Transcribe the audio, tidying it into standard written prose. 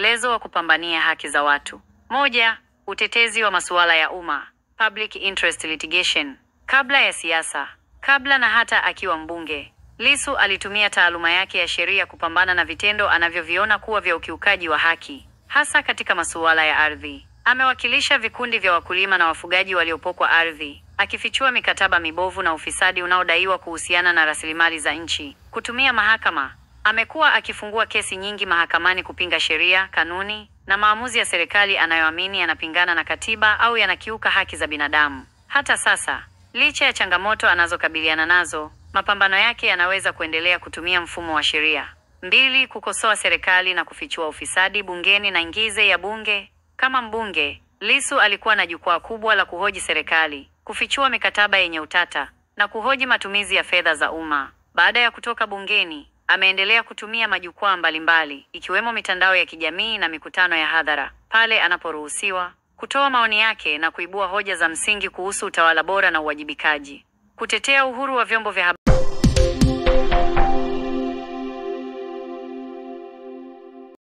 Mwendelezo wa kupambania haki za watu. Moja, utetezi wa masuala ya umma, public interest litigation. Kabla ya siasa, kabla na hata akiwa mbunge, Lissu alitumia taaluma yake ya sheria kupambana na vitendo anavyoviona kuwa vya ukiukaji wa haki, hasa katika masuala ya ardhi. Amewakilisha vikundi vya wakulima na wafugaji waliopokwa ardhi, akifichua mikataba mibovu na ufisadi unaodaiwa kuhusiana na rasilimali za nchi. Kutumia mahakama, amekuwa akifungua kesi nyingi mahakamani kupinga sheria, kanuni na maamuzi ya serikali anayoamini yanapingana na katiba au yanakiuka haki za binadamu. Hata sasa, licha ya changamoto anazokabiliana nazo, mapambano yake yanaweza kuendelea kutumia mfumo wa sheria. Mbili, kukosoa serikali na kufichua ufisadi bungeni na ngize ya bunge. Kama mbunge, Lissu alikuwa na jukwaa kubwa la kuhoji serikali, kufichua mikataba yenye utata na kuhoji matumizi ya fedha za umma. Baada ya kutoka bungeni, ameendelea kutumia majukwaa mbalimbali ikiwemo mitandao ya kijamii na mikutano ya hadhara pale anaporuhusiwa kutoa maoni yake na kuibua hoja za msingi kuhusu utawala bora na uwajibikaji. Kutetea uhuru wa vyombo vya habari.